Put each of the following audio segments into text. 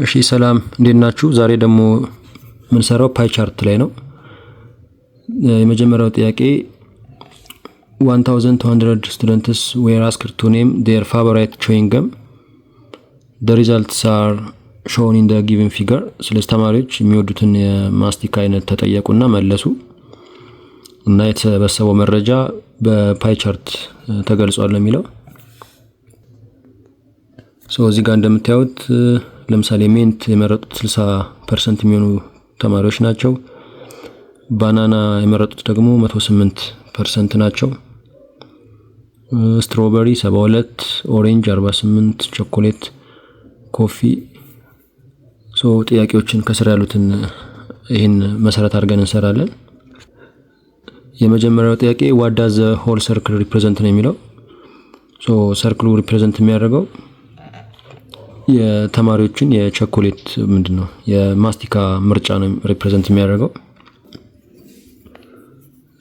እሺ ሰላም እንዴት ናችሁ? ዛሬ ደግሞ የምንሰራው pie chart ላይ ነው። የመጀመሪያው ጥያቄ 1200 students were asked to name their favorite chewing gum. The results are shown in the given figure። ስለዚህ ተማሪዎች የሚወዱትን የማስቲካ አይነት ተጠየቁና መለሱ እና የተሰበሰበው መረጃ በ pie chart ተገልጿል ነው የሚለው። So እዚህ ጋር እንደምታዩት ለምሳሌ mint የመረጡት 60% የሚሆኑ ተማሪዎች ናቸው። Banana የመረጡት ደግሞ 108% ናቸው። Strawberry 72፣ orange 48፣ chocolate፣ coffee። So ጥያቄዎችን ከስር ያሉትን ይህን መሰረት አድርገን እንሰራለን። የመጀመሪያው ጥያቄ "What does the whole circle represent?" ነው የሚለው። So circle ኡ represent የሚያደርገው የተማሪዎችን የቸኮሌት ምንድን ነው የማስቲካ ምርጫ ነው represent የሚያደርገው።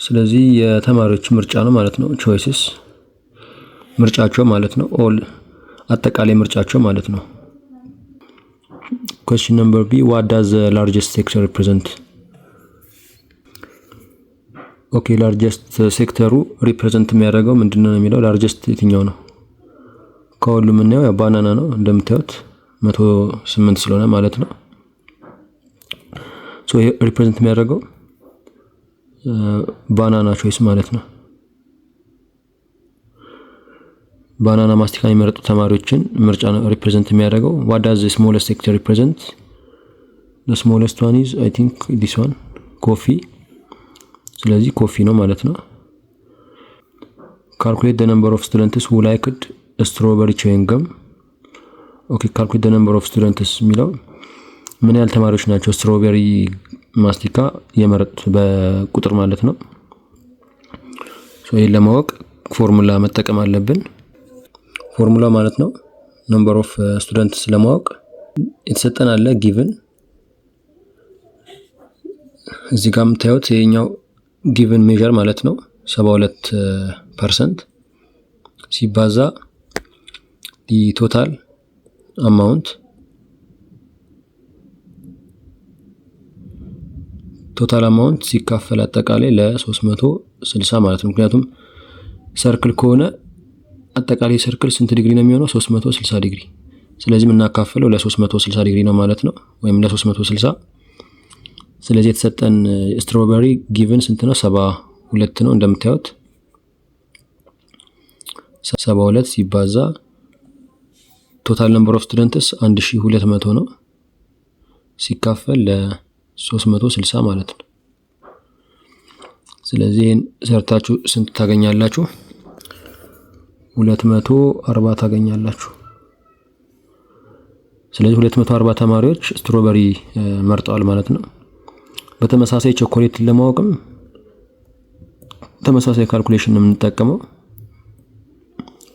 ስለዚህ የተማሪዎች ምርጫ ነው ማለት ነው። Choices ምርጫቸው ማለት ነው። All አጠቃላይ ምርጫቸው ማለት ነው። Question number B: What does the largest sector represent? Okay, largest sector ኡ represent የሚያደርገው ምንድን ነው የሚለው፣ largest የትኛው ነው? ከሁሉ የምናየው ያው banana ነው፣ እንደምታዩት 108 ስለሆነ ማለት ነው። So ይሄ represent የሚያደርገው banana choice ማለት ነው። Banana ማስቲካ የሚመረጡ ተማሪዎችን ምርጫ ነው represent የሚያደርገው። What does smallest sector represent? Smallest one is, I think, this one, coffee። ስለዚህ coffee ነው ማለት ነው። Calculate the number of students who liked strawberry chewing gum። Okay, calculate the number of students የሚለው ምን ያህል ተማሪዎች ናቸው strawberry ማስቲካ የመረጡት በቁጥር ማለት ነው። ይህን ለማወቅ ፎርሙላ መጠቀም አለብን። ፎርሙላ ማለት ነው number of students ለማወቅ የተሰጠን አለ given፣ እዚህ ጋር የምታዩት ይሄኛው given measure ማለት ነው፣ 72% ሲባዛ total amount፣ total amount ሲካፈል አጠቃላይ ለ360 ማለት ነው። ምክንያቱም circle ከሆነ አጠቃላይ circle ስንት ዲግሪ ነው የሚሆነው? 360 ዲግሪ። ስለዚህ የምናካፍለው ለ360 ዲግሪ ነው ማለት ነው፣ ወይም ለ360። ስለዚህ የተሰጠን strawberry given ስንት ነው? 72 ነው እንደምታዩት። 72 ሲባዛ total number of students 1200 ነው ሲካፈል ለ360 ማለት ነው። ስለዚህ ይህን ሰርታችሁ ስንት ታገኛላችሁ? 240 ታገኛላችሁ። ስለዚህ 240 ተማሪዎች strawberry መርጠዋል ማለት ነው። በተመሳሳይ ቸኮሌትን ለማወቅም ተመሳሳይ calculation ነው የምንጠቀመው።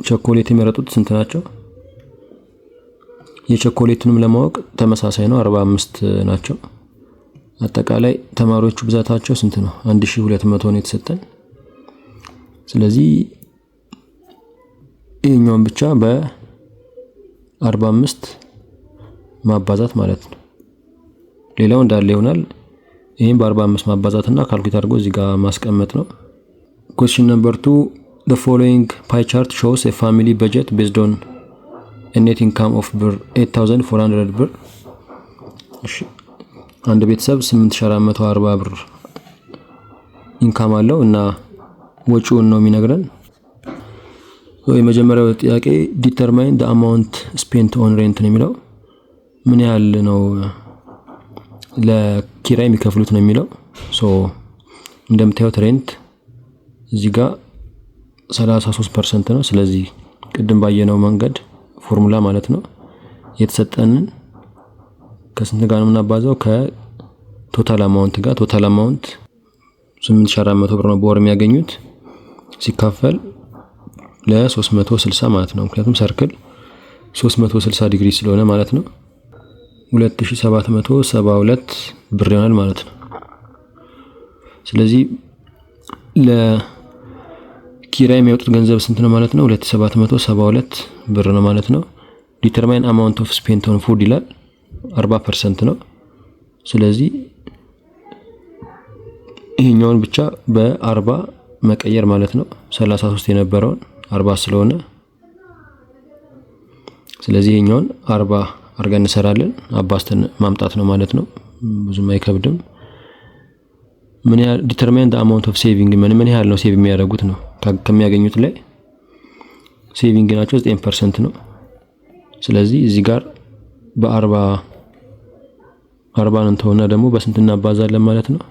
ቸኮሌት የመረጡት ስንት ናቸው? የቸኮሌቱንም ለማወቅ ተመሳሳይ ነው፣ 45 ናቸው። አጠቃላይ ተማሪዎቹ ብዛታቸው ስንት ነው? 1200 ነው የተሰጠን። ስለዚህ ይህኛውን ብቻ በ45 ማባዛት ማለት ነው። ሌላው እንዳለ ይሆናል። ይህም በ45 ማባዛት እና calculate አድርጎ እዚህ ጋር ማስቀመጥ ነው። Question number 2: The following pie chart shows a family budget based on a net income of ብር 8400 ብር። እሺ፣ አንድ ቤተሰብ 8440 ብር income አለው እና ወጪውን ነው የሚነግረን። የመጀመሪያው ጥያቄ "Determine the amount spent on rent" ነው የሚለው፣ ምን ያህል ነው ለኪራይ የሚከፍሉት ነው የሚለው። So እንደምታዩት rent እዚህ ጋር 33% ነው። ስለዚህ ቅድም ባየነው መንገድ ፎርሙላ ማለት ነው የተሰጠንን ከስንት ጋር ነው የምናባዛው? ከ total amount ጋር። Total amount 8400 ብር ነው በወር የሚያገኙት ሲካፈል ለ360 ማለት ነው። ምክንያቱም circle 360 ዲግሪ ስለሆነ ማለት ነው። 2772 ብር ይሆናል ማለት ነው። ስለዚህ ለኪራይ የሚያወጡት ገንዘብ ስንት ነው ማለት ነው? 2772 ብር ነው ማለት ነው። "Determine amount of spent on food" ይላል። 40% ነው። ስለዚህ ይሄኛውን ብቻ በ40 መቀየር ማለት ነው። 33 የነበረውን 40 ስለሆነ፣ ስለዚህ ይሄኛውን 40 አድርገን እንሰራለን። አባዝተን ማምጣት ነው ማለት ነው። ብዙም አይከብድም። ምን ያህል determine the amount of saving፣ ምን ያህል ነው save የሚያደርጉት ነው። ከሚያገኙት ላይ saving ናቸው 9% ነው። ስለዚህ እዚህ ጋር በ40 40ን እንተውና ደግሞ በስንት እናባዛለን ማለት ነው?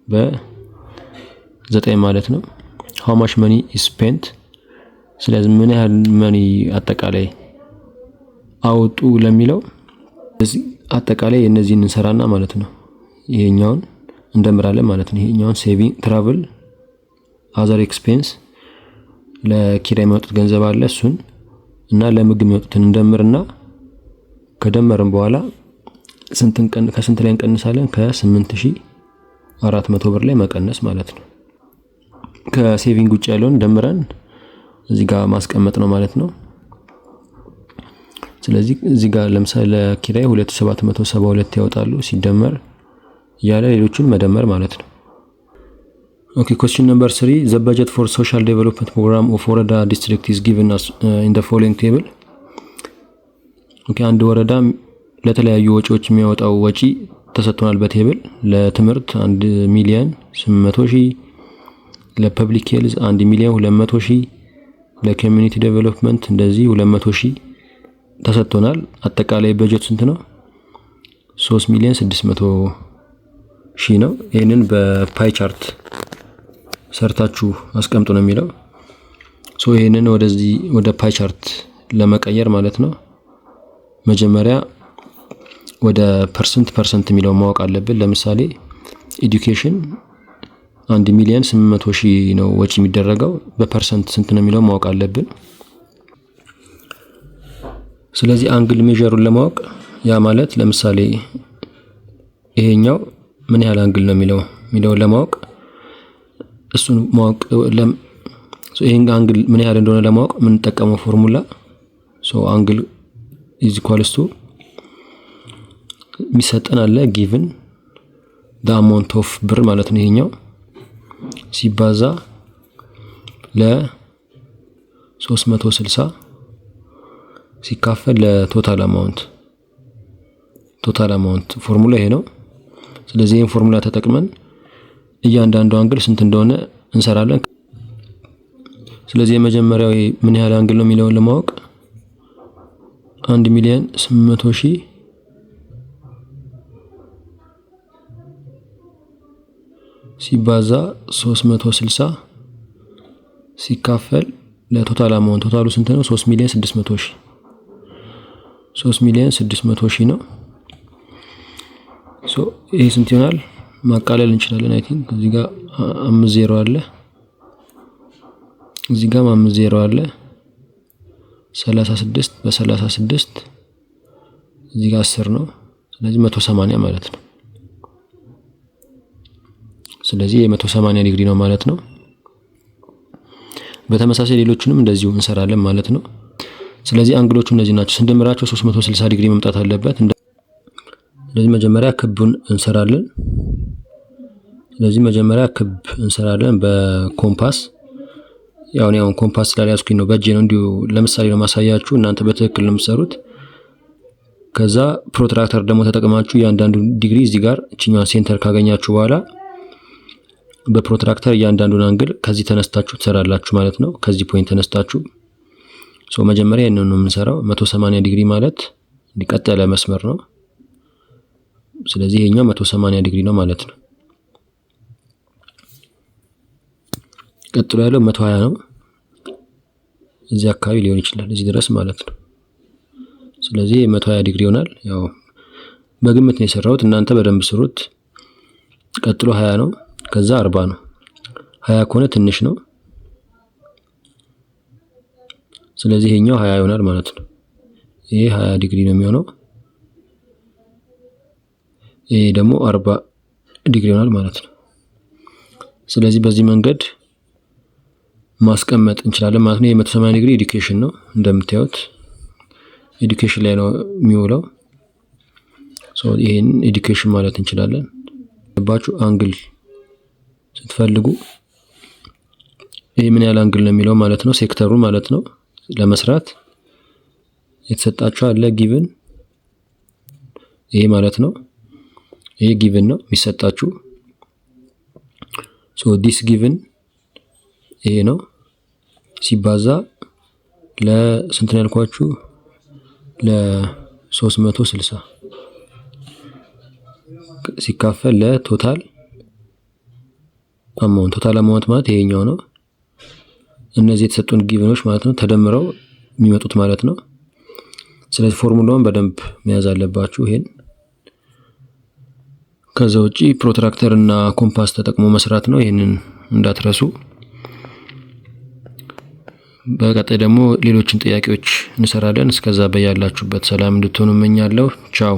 በ9 ማለት ነው። How much money is spent፣ ስለዚህ ምን ያህል money አጠቃላይ አወጡ ለሚለው አጠቃላይ የእነዚህን እንሰራና ማለት ነው ይሄኛውን እንደምራለን ማለት ነው። ይሄኛውን saving፣ travel፣ other expense፣ ለኪራይ የሚወጡት ገንዘብ አለ፣ እሱን እና ለምግብ የሚወጡትን እንደምርና ከደመርን በኋላ ከስንት ላይ እንቀንሳለን? ከ8,400 ብር ላይ መቀነስ ማለት ነው። ከ saving ውጭ ያለውን ደምረን እዚህ ጋር ማስቀመጥ ነው ማለት ነው። ስለዚህ እዚህ ጋር ለምሳሌ ለኪራይ 2772 ያወጣሉ፣ ሲደመር እያለ ሌሎቹን መደመር ማለት ነው። Okay, question number 3: the budget for social development program of ወረዳ district is given in the following table። Okay, አንድ ወረዳ ለተለያዩ ወጪዎች የሚያወጣው ወጪ ተሰጥቶናል በ table። ለትምህርት 1,800,000፣ ለ public health 1,200,000፣ ለ community development እንደዚህ 200,000 ተሰጥቶናል። አጠቃላይ በጀቱ ስንት ነው? 3,600,000 ነው። ይህንን በ pie chart ሰርታችሁ አስቀምጡ ነው የሚለው። So ይህንን ወደዚህ ወደ pie chart ለመቀየር ማለት ነው መጀመሪያ ወደ percent percent የሚለውን ማወቅ አለብን። ለምሳሌ education 1,800,000 ነው ወጪ የሚደረገው፣ በ percent ስንት ነው የሚለው ማወቅ አለብን። ስለዚህ angle measure ኡን ለማወቅ፣ ያ ማለት ለምሳሌ ይሄኛው ምን ያህል angle ነው የሚለውን ለማወቅ፣ እሱን ማወቅ፣ ይሄን angle ምን ያህል እንደሆነ ለማወቅ የምንጠቀመው formula፣ so angle is equals to የሚሰጠን አለ፣ given the amount of ብር ማለት ነው፣ ይሄኛው ሲባዛ ለ360 ሲካፈል ለ total amount። Total amount formula ይሄ ነው። ስለዚህ ይህን ፎርሙላ ተጠቅመን እያንዳንዱ angle ስንት እንደሆነ እንሰራለን። ስለዚህ የመጀመሪያው ምን ያህል angle ነው የሚለውን ለማወቅ 1,800,000 ሲባዛ 360 ሲካፈል ለ total amount። Total ኡ ስንት ነው? 3,600,000፣ 3,600,000 ነው። So ይሄ ስንት ይሆናል? ማቃለል እንችላለን። I think እዚህ ጋር አምስት ዜሮ አለ፣ እዚህ ጋርም አምስት ዜሮ አለ። 36 በ36፣ እዚህ ጋር 10 ነው። ስለዚህ 180 ማለት ነው። ስለዚህ የ180 ዲግሪ ነው ማለት ነው። በተመሳሳይ ሌሎቹንም እንደዚሁ እንሰራለን ማለት ነው። ስለዚህ angle ኦቹ እነዚህ ናቸው። ስንደምራቸው 360 ዲግሪ መምጣት አለበት። ስለዚህ መጀመሪያ ክቡን እንሰራለን። ስለዚህ መጀመሪያ ክብ እንሰራለን በኮምፓስ። ያው እኔ አሁን ኮምፓስ ስላልያዝኩኝ ነው፣ በእጄ ነው፣ እንዲሁ ለምሳሌ ነው ማሳያችሁ። እናንተ በትክክል ነው የምትሰሩት። ከዛ protractor ደግሞ ተጠቅማችሁ እያንዳንዱ ዲግሪ እዚህ ጋር እችኛዋን center ካገኛችሁ በኋላ በ protractor እያንዳንዱን angle ከዚህ ተነስታችሁ ትሰራላችሁ ማለት ነው። ከዚህ point ተነስታችሁ። So መጀመሪያ ይህንን ነው የምንሰራው። 180 ዲግሪ ማለት እንዲቀጥ ያለ መስመር ነው። ስለዚህ ይሄኛው 180 ዲግሪ ነው ማለት ነው። ቀጥሎ ያለው 120 ነው። እዚህ አካባቢ ሊሆን ይችላል፣ እዚህ ድረስ ማለት ነው። ስለዚህ 120 ዲግሪ ይሆናል። ያው በግምት ነው የሰራሁት፣ እናንተ በደንብ ስሩት። ቀጥሎ 20 ነው፣ ከዛ 40 ነው። 20 ከሆነ ትንሽ ነው። ስለዚህ ይሄኛው 20 ይሆናል ማለት ነው። ይሄ 20 ዲግሪ ነው የሚሆነው። ይሄ ደግሞ 40 ዲግሪ ይሆናል ማለት ነው። ስለዚህ በዚህ መንገድ ማስቀመጥ እንችላለን ማለት ነው። የ180 ዲግሪ education ነው፣ እንደምታዩት education ላይ ነው የሚውለው። ይሄን equation ማለት እንችላለን። ባችሁ angle ስትፈልጉ ይህ ምን ያህል angle ነው የሚለው ማለት ነው፣ ሴክተሩ ማለት ነው። ለመስራት የተሰጣችሁ አለ given ይሄ ማለት ነው። ይሄ given ነው የሚሰጣችሁ። So this given ይሄ ነው ሲባዛ ለስንት ነው ያልኳችሁ? ለ360 ሲካፈል ለ total amount። Total amount ማለት ይሄኛው ነው። እነዚህ የተሰጡን given ኖች ማለት ነው ተደምረው የሚመጡት ማለት ነው። ስለዚህ ፎርሙላውን በደንብ መያዝ አለባችሁ ይሄን። ከዛ ውጪ protractor እና ኮምፓስ ተጠቅሞ መስራት ነው። ይሄንን እንዳትረሱ። በቀጣይ ደግሞ ሌሎችን ጥያቄዎች እንሰራለን። እስከዛ በያላችሁበት ሰላም እንድትሆኑ እመኛለሁ። ቻው።